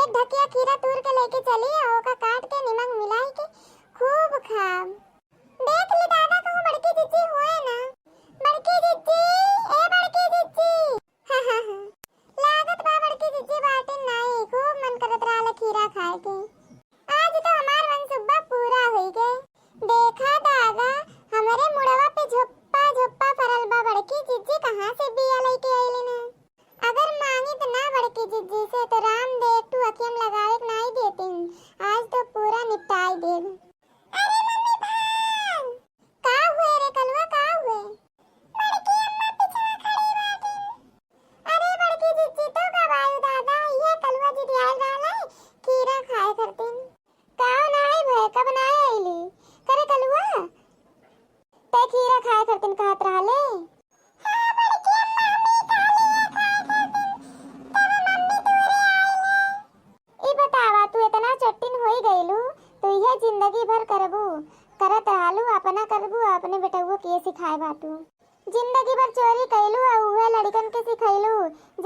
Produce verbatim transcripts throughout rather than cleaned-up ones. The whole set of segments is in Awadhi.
एक ढकिया खीरा तूर के लेके चली, ओका काट के निमक मिलाई के खूब खाब। देख ली दादा, कहूँ बड़की जिज्जी होए ना। बड़की जिज्जी, ए बड़की जिज्जी। लागत बा बड़की जिज्जी बाटिन नाई, खूब मन करत रहल खीरा खाए के। आज तो हमार मनसुब्बा पूरा होई गए। देखा दादा, हमरे मुड़वा पे झोप्पा झोप्पा फरल बा। बड़की जिज्जी कहाँ से बिया लेके आइली ना? अगर मांगी त ना बड़की जिज्जी से, तो राम देख तू अखियम लगावे के नाई देतिन। आज तो पूरा निपटाई देब। अरे मम्मी भान! का हुए रे कलवा, का हुए? बड़की अम्मा पिछवा खड़ी बाटिन। अरे बड़की जिज्जी, तो कब आयु दादा? ये कलवा जिदियाइल रहले खीरा खाए खातिर। का नाई भय, कब नाई आइली? करे कलवा, ते खीरा खाए खातिर कहत रहले। हाँ बड़की अम्मा, हम ही कहली है खाए खातिर, तब मम्मी तोरे आइले। ई बतावा, तू इतना चट्टिन होई गइलू, तो यह जिंदगी भर करबू, करत रहलू, अपना करबू, अपने बेटउओ के सिखाए बाटू। जिंदगी भर चोरी कइलू और उहे लड़कन के सिखैलू,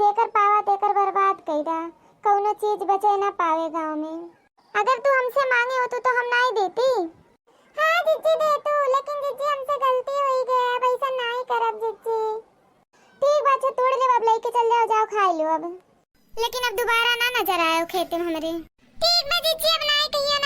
जेकर पावा तेकर बर्बाद कई दा, कौनो चीज बचे ना पावे गाँव में। अगर तू हमसे मांगे होतू तो हम नाई देती। हाँ जिज्जी देतू, लेकिन जिज्जी हमसे गलती होई गए, अब ऐसा नाई करब जिज्जी। ठीक बा, अच्छा तोड़ लेब, अब लेके चल जाओ, जाओ खाई लो अब। लेकिन अब दोबारा ना नजर आयो खेते में हमरे। ठीक बा जिज्जी, अब नाई कहियो